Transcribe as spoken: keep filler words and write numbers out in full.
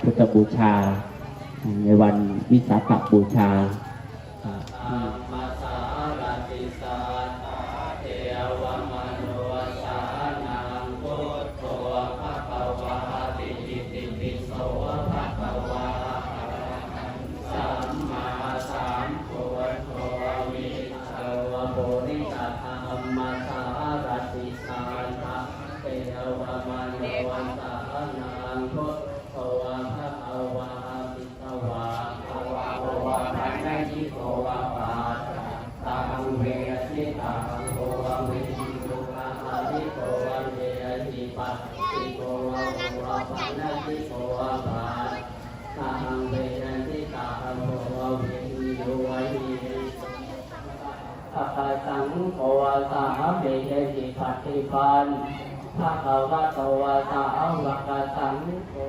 พุทธบูชา ในวันวิสาขบูชา Dhammasārati satthā devamanussānaṃ buddho bhagavāti. Itipi so bhagavā arahaṃ sammāsambuddho vijjā purisadammasārathi satthā devamanussānaṃ buddho bhagavāti. Svākkhāto paṇḍito paccattaṃ veditabbo viññūhīti. Paṭipaṭisso paṇḍito paccattaṃ veditabbo viññūhīti. Sāvakasaṅgho sāmīcī paṭipañño bhagavato sāvakasaṅgho